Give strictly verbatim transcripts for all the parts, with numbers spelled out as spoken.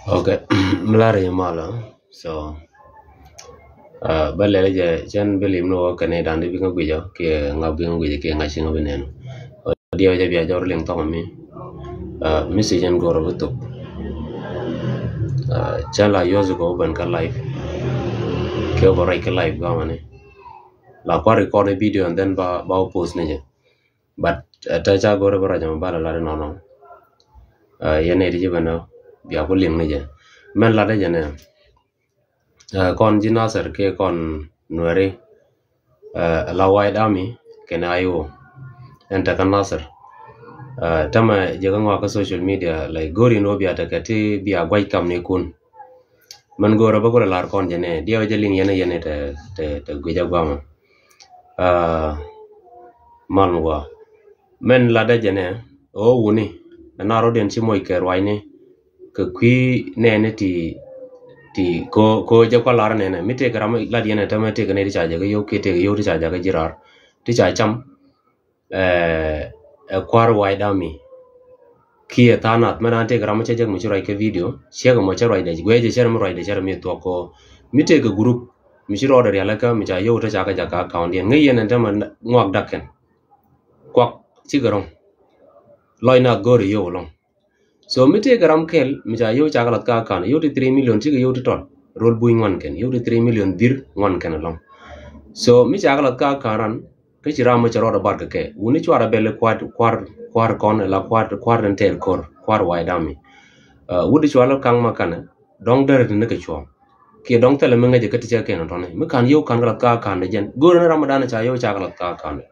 Ok. Mi lar i̱ malä. So, uh, bä lɛl jɛ cɛn bi lim ni wä kɛn i̱ da̱ŋ di bi ŋä guicä kiɛ ŋa bi ŋä guicä kiɛ ŋa ci ŋä bi nɛn. Diɛw jɛ bia jɔr liŋ thɔk mi. Uh, mi si jɛn go̱r bi thok. Uh, cɛn la yuɔth kɔ ben kä live. Kiɛ bä rɛc kä live gɔmani. La kuar record ni video and then ba, ba post ni jɛ. But uh, te ca go̱r bä rɛc ma ba la lat nɔnɔ. Uh, yɛn ni di jɛ ben bia ku liŋ ni jɛ. Mɛn lat jɛ nɛ. Uh, kɔn ji̱ Nasir kiɛ kɔn Nuɛri, uh, la White Army kɛnɛ I O. Ɛn tekɛ Nasir. Uh, tämɛ jɛ kä ŋɔak kä social media, like, go̱ri ni wä bia tekɛ ti bia gua̱c kam ni kun. Mɛn go̱rä bä kulɛ lar kɔn jɛ nɛ diɛw jɛ liŋ yɛn yɛn te, te, te guic a guamä. Uh, mal mi gua. Mɛn latdä jɛ nɛ ɣöö wuni ɛn a rɔ̱diɛn ci moc kɛ ruacni kɛ kui̱ nɛɛni ti, ti ko, ko jɛ kua lar nɛnɛ mi tëëkɛ ram lat yɛn ɛ tämɛ tëëkɛ nɛy ti ca jɛ kɛ yio̱w kiɛ tëëkɛ yio̱w ti ca jɛ kɛ ji̱ raar ti ca cam. Ɛ, ɛ kua̱r White Army kiɛ tha̱a̱ŋ nath mɛn an tëëkɛ ram mi cä jek mi ci ruac kɛ video ciɛkɛ mɔ cä ruacdɛ guɛc cɛ cɛ ram mi ruacdɛ cɛ ram mi thuɔk ko mi tëëkɛ group mi ci rɔɔdɛ rialikä mi ca yio̱w te ca kɛ jakä account yɛn ŋäc yɛn ɛn tämɛ ŋuak da̱k kɛn. Kuak cikɛ rɔ̱ŋ. Lɔc nath go̱o̱ri yio̱w ɛlɔ̱ŋ. So mi tëëkɛ ram kɛl mi ca yio̱w ca kɛ lath kä account yio̱w ti three million cikɛ yio̱w ti tɔt. Rol buny ŋuan kɛn yio̱w ti three million dhir ŋuan kɛn ɛlɔ̱ŋ. So mi ca kɛ lath kä account ran kä ci ram mi cɛ rɔɔdɛ bar kɛ kɛ wuni cuarɛ bɛl kua̱r, kua̱r, kua̱r kɔn la kua̱r, kua̱r den tɛɛr ko̱r kua̱r White Army. Uh, wut di cualä kaŋ ma kanɛ dɔ̱ŋ därä ti ni kɛ cuɔ̱ɔ̱ŋ. Kiɛ dɔ̱ŋ thilɛ mi ŋäcɛ kä ti cɛ kɛn tɔ̱ni mi ka̱n yio̱w ka̱n kɛ lath kä ka̱n dɛ jɛn go̱o̱rä ni ram mi danɛ ca yio̱w ca kɛ lath kä ka̱n dɛ.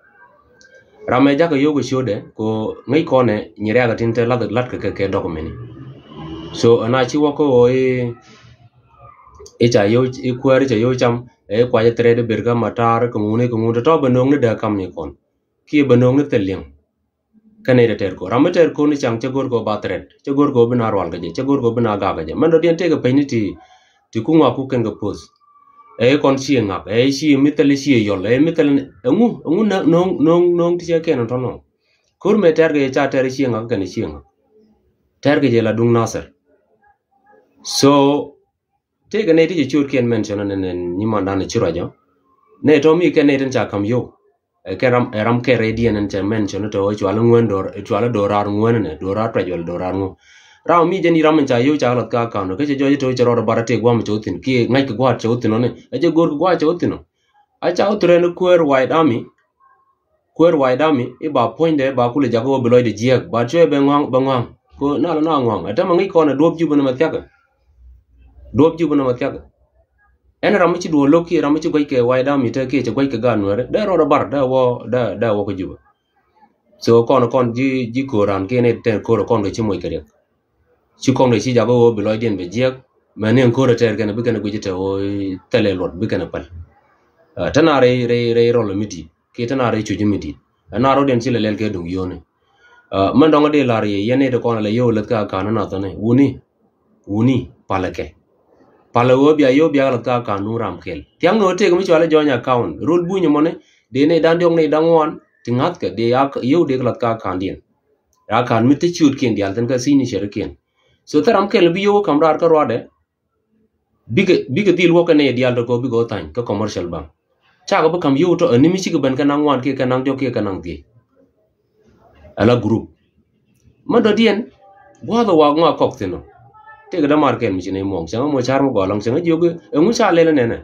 Ram ɛ jakä yio̱w kɛ ciötdɛ ko ŋäc kɔnɛ nyi rɛ̈ɛ̈kä tin te lath la̱t kɛ kɛ kɛ dɔk mini. So ɛn a ci wä kä ɣöö i̱, i̱ ca yio̱w i̱ kuäär i̱ ca yio̱w cam ɛ i̱ kuacä threat i̱ ber kä matar kɛ ŋuni kɛ ŋuni tɔ̱ bɛ no̱o̱ŋ ni dee kam ni kɔn kiɛ bɛ no̱o̱ŋ ni thil liŋ. Kä nɛy te tɛr ko̱r ram mi tɛr ko̱r ni caŋ cä go̱r kɛ ba threat cä go̱r kɛ bi na rual kɛ jɛ cä go̱r kɛ bi na gak kɛ jɛ mɛn dɔ̱diɛn tëëkɛ peny ni ti, ti kuŋ wa kuk kɛn kɛ poth. Ɛ kɔn ci ŋak ɛ ci mi thil ci yɔl ɛ mi thil ɛŋu ɛŋu no̱o̱ŋ no̱o̱ŋ no̱o̱ŋ ti cɛ kɛn tɔnɔ. Ko̱r mɛ tɛr kɛ ca tɛr ci ŋak kɛn ci ŋak. Tɛr kɛ jɛ la duŋ Nasir. So tëëkɛ nɛy ti cɛ ciötkiɛn mention ni nɛn nyimandan ci ruacɔ. Nɛy tɔ̱ mi kɛn nɛy tin ca ka̱m yio̱w. Ɛ kɛn ram ɛ ram kɛn rɛydiɛn ɛn cɛ mention tɔ cual ŋuän do̱r cual do̱r raar ŋuän nɛ do̱r raar tuɛc wala do̱r raar ŋu. Ram mi jɛn i̱ ram in ca yio̱w ca lath kä account kä cɛ jɔc tɔ cɛ rɔɔd bar a tëëk guam cɛ wä thi̱n kiɛ ŋa̱c kɛ gua̱a̱t cɛ wä thi̱n ɔ ni ɛ jɛ go̱o̱r kɛ gua̱a̱t cɛ wä thi̱n ɔ. A ca wä thurɛn kuäär White Army. Kuäär White Army i̱ ba puɔ̱nydɛ ba kulɛ jakä wä bi lɔcdɛ jiääk ba cuɛ bɛ ŋua̱ŋ bɛ ŋua̱ŋ. Ko nal na ŋua̱ŋ ɛ tämɛ ŋi̱c kɔn ɛ duɔ̱p Jubä ni mɛ thia̱kɛ. Duɔ̱p Jubä ni mɛ thia̱kɛ. Ɛn ram mi ci duɔ̱ɔ̱r lo̱k kiɛ ram mi ci gua̱c kɛ White Army te kiɛ cɛ gua̱c kɛ gaat Nuɛɛri dee rɔɔdɛ bar dee wä dee dee wä kä Jubä. So kɔn kɔn ji̱ ji̱ ko̱o̱ran kiɛ ni tɛn ko̱o̱r kɔn kɛ ci moc kɛ riɛk. Ci kɔn kɛ ci jakä wä bi lɔcdiɛn bɛ jiääk mɛ ni ɛn ko̱o̱r ɛ tɛɛr kɛn bi kɛn guic tɛ wä thɛlɛ luɔt bi kɛn päl. Ɛ, te na rɛy rɛy rɛy rɔl mi di̱i̱t kiɛ te na rɛy cuc mi di̱i̱t. Ɛ na rɔɔdiɛn ci lɛ lɛl kɛ duŋ yio̱o̱ni. Ɛ, mɛn dɔŋ di lar yɛ yɛn ni ti kɔn lɛ yio̱w leth kä ka̱n nath ni wuni. Wuni palɛ kɛ. Palɛ wä bia yio̱w bia lath kä ka̱n duŋ ram kɛl thiaŋ ni wä tëëk mi cualɛ join account rol buny mɔni. Dee ni da̱ŋ diɔk ni da̱ŋ ŋuan ti ŋa̱thkɛ dee yio̱w dee lath kä ka̱n diɛn. Account mi te ciötkiɛn diaal thin kä signature kiɛn. So thil ram kɛl bi yio̱w ka̱m raar kä ruadɛ. Bikɛ bikɛ dhil wäkɛ nɛy diaal tɔ̱ kɛ bikɛ wä tha̱ny kä commercial bank. Cakɛ bi ka̱m yio̱w tɔ̱ ɛn ni mi cikɛ ben kɛ naŋ ŋuan kiɛ kɛ naŋ diɔ̱k kiɛ kɛ naŋ dhiec. Ala group. Mä dɔ̱diɛn gua̱a̱th ɛ wa ŋɔak kɔk thi̱n ɔ. Tëëkɛ dämaar kɛn mi ci nɛy muɔ̱ɔ̱ŋ cäŋ ɛ muɔ ca̱r mi gɔaa lɔ̱ŋ cäŋ ɛ jiök ɛŋu ca lɛl ɛ nɛnɛ.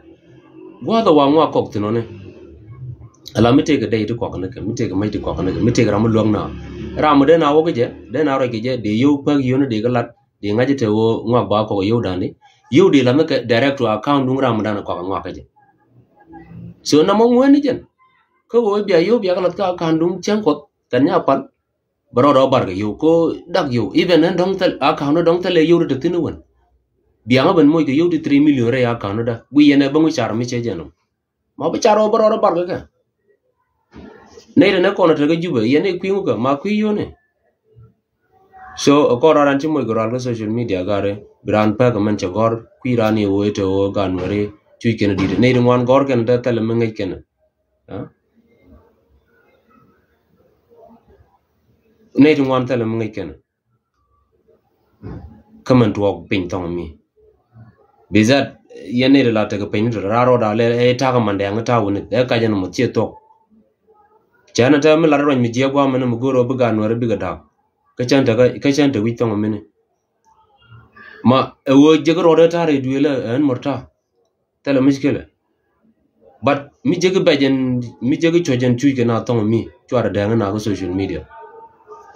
Gua̱a̱th ɛ wa ŋɔak kɔk thi̱n ɔ ni. Ala mi tëëkɛ dɛy ti kɔak ni kɛ mi tëëkɛ mac ti kɔak ni kɛ mi tëëkɛ ram mi luäk na. Ram mi dee na wä kä jɛ dee na ruac kɛ jɛ dee yio̱w päk yio̱w ni dee kɛ lat. Di ŋa̱c te ɣöö ŋuak ba kɔk yio̱w da̱ŋ di yio̱w di la̱th ni kɛ direct to account duŋ ram dan kɔk ŋuak kä jɛ. So na mɔ ŋuɛn ni jɛn kä ɣöö bia yio̱w bia kɛ la̱th kä account duŋ cäŋ kuɔth kɛn nya pal. Bɛ rɔɔdɛ wä bar kɛ yio̱w ko dak yio̱w even ni dɔ̱ŋ thɛl account ni dɔ̱ŋ thɛl ɛ yio̱w di te thi̱n iwän. Bia ŋä ben moc kɛ yio̱w di three million rɛy account ni da gui yɛn ɛ bä ŋu car mi cɛ jɛ nɔ. Ma bi car ɔ bä rɔɔdɛ bar kɛ kɛ. Nɛy tɛ nɛ kɔn ɛ te kä Jubɛ yɛn i̱ kui̱ ŋukɛ ma kui̱ yoni. So ɛ kɔn rɔɔdan ci moc kɛ rɔal kä social media gari bi raan pek ɛ mɛn cɛ gɔr kui̱ raan i̱ wee te wee gan weri cuc kɛn di̱t nɛy ti ŋuan gɔr kɛn te thɛlɛ mi ŋäc kɛn. Nɛy ti ŋuan thɛlɛ mi ŋäc kɛn. Kä mɛn tuɔɔk piny thɔŋ mi. Bizat yɛn ni la tekɛ piny ni tɔ raa rɔɔda lɛ ɛ takä mandɛɛŋ ta̱a̱ wuni ɛ kacɛ ni mɔ thiee thuɔk. Cɛ ni tɛ mi lat ruany mi jiɛk guamɛ ni mi go̱o̱r ɔ bi gaat nuɛr bikɛ da̱a̱k. Kä cɛn tekɛ kä cɛn te wi̱c thɔŋ mi ni. Ma ɛ ɣöö jiɛk rɔɔdɛ ta̱a̱ rɛy duëël ɛ ɛn mɔr ta̱a̱. Thilɛ muckilɛ. But mi jeki bɛc ɛn mi jeki cuɔc ɛn cuc kɛ na thɔŋ mi cuarɛ dɛŋ na kä social media.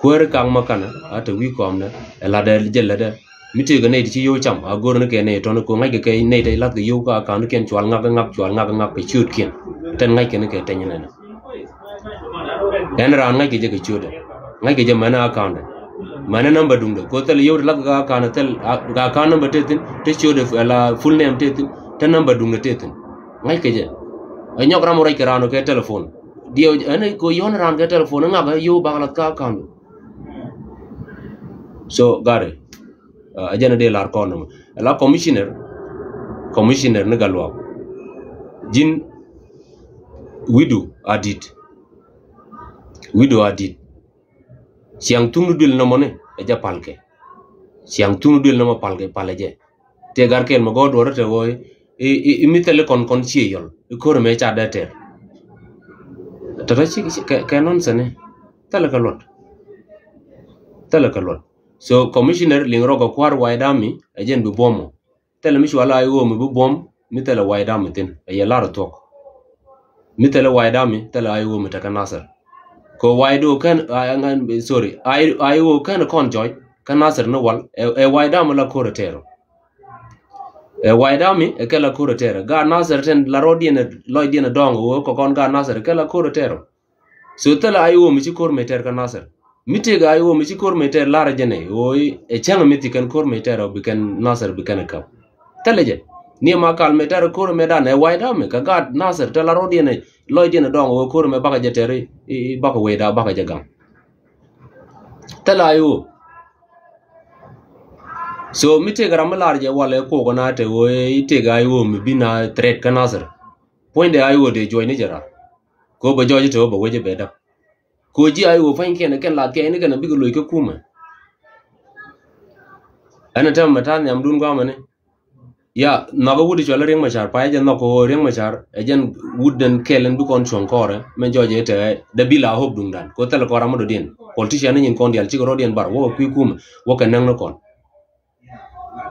Kuäär kaŋ ma kanɛ a te wi̱i̱ kɔmdɛ ɛ latdɛ jɛ lätdɛ. Mi tëëkɛ nɛy ti ci yio̱w cam a go̱r ni kɛ nɛy tɔn ko ŋa̱ckɛ kɛ nɛy tɛ lath kɛ yio̱w ka ka̱n kɛn cual ŋak ŋak cual ŋak ŋak kɛ ciötkiɛn. Tɛn ŋa̱ckɛ ni kɛ tɛny nɛnɛ. Ɛn raan ŋa̱ckɛ jɛ kɛ ciötdɛ. Ŋa̱ckɛ jɛ mɛnɛ account dɛ. Mɛnɛ number duŋdɛ ko thil yio̱w ti lath kɛ account thil account number te thin te ciötdɛ la full name te thin te number duŋdɛ te thin. Ŋa̱ckɛ jɛ. Ɛ nyɔk ram ruac kɛ raan kɛ telephone. Diɛ ɛn ko yɔn raan kɛ telephone ŋak ɛ yio̱w bak lath kɛ account. So gari a jɛn a dee lar kɔn nɔmɔ. Ɛ la commissioner commissioner ni Gatluak. Ji̱n wi̱du a dit. Wi̱du a dit. Ciaŋ thuŋni duël nɔmɔni ɛ jɛ palkɛ. Ciaŋ thuŋni duël nɔmɔ palkɛ palɛ jɛ. Tëë gar kɛl mɛ gɔɔ duɔrä te ɣöö i, i, i mi thɛli kɔn kɔn cie yɔl i ko̱r mɛ ca dee tɛr. Tɔtɔ ci kɛ nɔn sɛni thɛlɛ kɛ luɔt. Thɛlɛ kɛ luɔt. So commissioner liŋ rɔk kɛ kua̱r waydami ɛ jɛn bi buɔmɔ. Thilɛ mi cual a iwoo mi bi buɔ̱m mi thilɛ waydami thin ɛ yɛ lar thuɔ̱k. Mi thilɛ waydami thilɛ a iwoo mi tekɛ Nasir. Kɛ waydo kɛn sorry a iwoo kɛn kɔn jɔc kä Nasir ni wal ɛ waydami la ko̱r ɛ tɛɛrɔ. Ɛ waydami ɛ kɛ la ko̱r ɛ tɛɛrɔ gaat Nasir tin la rɔɔdiɛn lɔcdiɛn ɛ dɔ̱ŋ ɛ woo kɛ kɔn gaat Nasir ɛ kɛ la ko̱r ɛ tɛɛrɔ. So thilɛ a iwoo mi ci ko̱r mɛ tɛɛr kä Nasir. Mi tëëk a iwoo mi ci ko̱r mɛ tɛɛr lar jɛ nɛ iwoo ɛ cäŋ mi thi kɛn ko̱r mɛ tɛɛr ɔ bi kɛn Nasir bi kɛn ɛ käp. Thilɛ jɛ ni ma kal mɛ tɛɛr ko̱r mɛ dan ɛ waydami kɛ gaat Nasir te la rɔɔdiɛn ɛ lɔcdiɛn ɛ dɔ̱ŋ iwoo ko̱r mɛ bakɛ jɛ tɛɛr i bakɛ wecda bakɛ jɛ gaŋ. Thilɛ a iwoo. So mi tëëk ram mi lar jɛ walɛ kokɛ na te iwoo i tëëk a iwoo mi bi na threat kä Nasir. Puɔ̱nydɛ a iwoo dee juɔc ni jɛ ram. Ko bɛ jɔɔc ite wä bɛ wec bɛ däk. Ko ji̱ a iwä pa̱nykiɛn kɛn lath kɛn kɛn a bikɛ loc kä kumɛ. Ɛn a tɛmɛ mɛ ta̱a̱ nhiamdun guamɛni. Ya nhɔk ɛ wut i̱ cual ɛ Riek Machar pay ɛ jɛ nhɔk kɛ ɣöö Riek Machar ɛ jɛn wut den kɛl ɛn bi kɔn cuɔ̱ŋ kɔɔrɛ mɛ jɔɔc ɛ te dee bi la hope duŋdan ko thɛl kɔn ram mi dɔ̱diɛn politician ni nyin kɔn diaal cikɛ rɔ̱diɛn bar wäkɛ kui̱ kumɛ wäkɛ näk ni kɔn.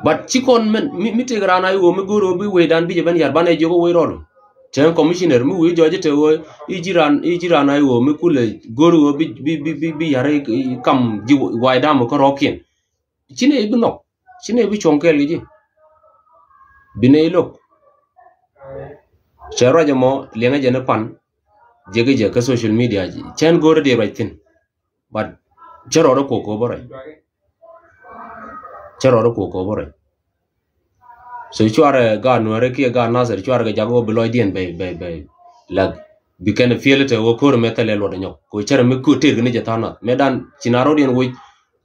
But ci kɔn mɛn mi, mi tëëk raan a iwoo mi go̱o̱r ɣöö bi wecdan bi jɛ ben yar banɛ jiök ɛ wec rɔɔdu. Cäŋ commissioner mi wec jɔɔc ite ɣöö i̱ ji̱ raan i̱ ji̱ raan a iwoo mi kulɛ go̱o̱r ɣöö bi, bi, bi, bi, bi yar i̱ kam ji̱ waydam kä rɔɔkiɛn. Ci nɛ i̱ bi nhɔk ci nɛ i̱ bi cuɔ̱ŋ kɛɛl kɛ ji̱. Bi nɛ i̱ lo̱k. Cɛ ruac ɛmɔ liɛŋɛ jɛ ni pan. Jek i̱ jɛ kä social media cɛn go̱o̱r i̱ di ruac thi̱n. But cä rɔɔdɛ kuɔk kɛ bä rɛy. Cä rɔɔdɛ kuɔk kɛ bä rɛy. So cuarɛ gaat nuɛɛrɛ kiɛ gaat Nasir cuarɛ kɛ jak wä bi lɔcdiɛn bɛy bɛy bɛy. Lak bi kɛn fiel te wä ko̱r mɛ thɛlɛ luɔt nyɔk ko cärɛ mi ko̱r tëëk ni jɛ tha̱a̱ŋ nath mɛ dan ci na rɔɔdiɛn wec.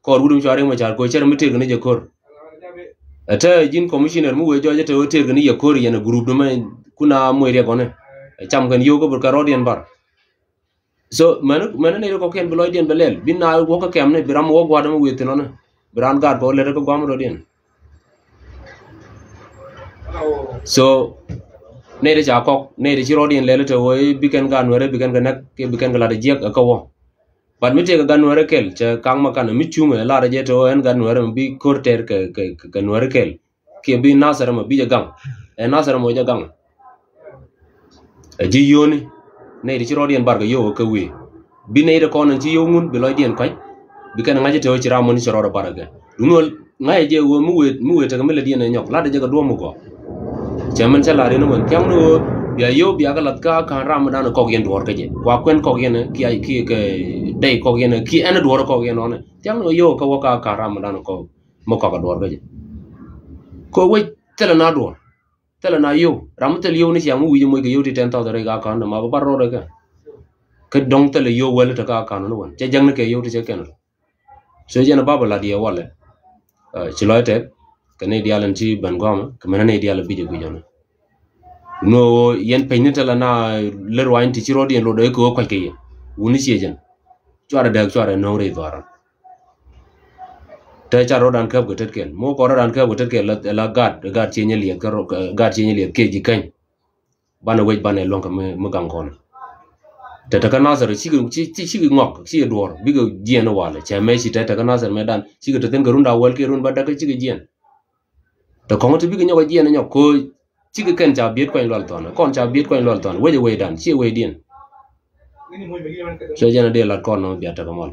Kɔɔr wut mi cuarɛ mɛ car ko cärɛ mi tëëk ni jɛ ko̱r. Ɛ te ji̱n commissioner mi wee jɔɔc ɛ te wä tëëk ni jɛ ko̱r yɛn ɛ group dämɛ kuna moc riɛk gɔnɛ. Ɛ cam kɛn yio̱w kä bur kɛ rɔɔdiɛn bar. So mɛn mɛn nɛy ti kɔkiɛn bi lɔcdiɛn bɛ lɛl bi na wä kä kɛm ni bi ram wä gua̱a̱r dämɛ wëë thin ɔnɛ bi raan gaat bä lɛt kä gua̱a̱r mi dɔ̱diɛn. So nɛy ti ca kɔk nɛy ti ci rɔɔdiɛn lɛl te wä bi kɛn gaat nuɛrɛ bi kɛn kɛ näk bi kɛn kɛ lat jiɛk kä wä. But mi tëëkɛ gat nuɛrɛ kɛl cɛ kaŋ ma kanɛ mi cuŋɛ lar jɛ te wä ɛn gat nuɛrɛ mi bi ko̱r tɛɛr kɛ kɛ kɛ nuɛrɛ kɛl. Kiɛ bi Nasir ɛmɔ bi jɛ gaŋ. Ɛ Nasir ɛmɔ jɛ gaŋ. Ɛ ji̱ yio̱o̱ni nɛy ti ci rɔɔdiɛn barkɛ yio̱w kä wi̱i̱ bi nɛy ti kɔn ɛn ci yio̱w ŋun bi lɔcdiɛn kɔc. Bi kɛn ŋa̱c ɛ te ɣöö ci ram mɔni ci rɔɔdɛ barkɛ kɛ duŋni ɣöö ŋa̱c ɛ jɛ ɣöö mi wëë mi wëë tekɛ mi lɛ diɛn ɛ nyɔk lat ɛ jɛ kɛ duɔ̱m mi gɔɔ. Cɛ mɛn cä lar in ɛ wän thia̱ŋni ɣöö bia yio̱w bia kɛ lath kä ka̱n ram mi dan ɛ kɔk yɛn duɔ̱ɔ̱r kä jɛ kua kuɛn kɔk yɛn ɛ kiɛ kiɛ kɛ dɛy kɔk yɛn ɛ kiɛ ɛn ɛ duɔ̱ɔ̱r ɛ kɔk yɛn ɔnɛ thia̱ŋni ɣöö yio̱w kä wä kä ka̱n ram mi dan ɛ kɔk. Mi kɔk ɛ duɔ̱ɔ̱r kä jɛ. Kɛ wec thilɛ na duɔ̱ɔ̱r. Thilɛ na yio̱w ram mi thil yio̱w ni ciaŋ mi wi̱c moc kɛ yio̱w ti ten thousand rɛy ka ka̱n ma bä bar rɔɔdɛ kɛ. Kä dɔ̱ŋ thilɛ yio̱w wäl te ka ka̱n ni wän cɛ jäŋni kɛ yio̱w ti cɛ kɛn rɔ. So jɛn a bä bä lat yɛ walɛ. Ci lɔc tɛk kɛ ni diaal in ci ben gɔmɛ kɛ mɛn ni diaal bi jɛ guic ɔnɛ. Ni ɣöö yɛn peny ni thilɛ na lär wany ti ci rɔɔdiɛn lotdɛ kɛ ɣöö kuac kɛ yɛ wuni ciɛ jɛn. Cuarɛ dääk cuarɛ no̱o̱ŋ rɛy dhuaran. Te ca rɔdan käp kɛ tetkiɛn, mi wä kɔn rɔdan käp kɛ tetkiɛn la, la gat, gat cieny liɛth kä rɔ-, gat cieny liɛth kiɛ ji̱ käny. Banɛ wec banɛ luäŋ kɛ mi, mi gaŋ kɔn. Te te kä Nasir cikɛ, ci, ci, cikɛ ŋɔk, cikɛ duɔr bikɛ jiɛn walɛ. Cɛ mɛ ci te te kä Nasir mɛ dan cikɛ te thin kɛ run da wäl kiɛ run ba däk kä cikɛ jiɛn. Te kɔŋ te bikɛ nyɔk jiɛn nyɔk ko cikɛ kɛn ca biet kuany lual thɔn, kɔn ca biet kuany lual thɔn, wec wec dan, ciɛ wec diɛn. So jɛn a dee lat kɔn nɔ bia te kä mal.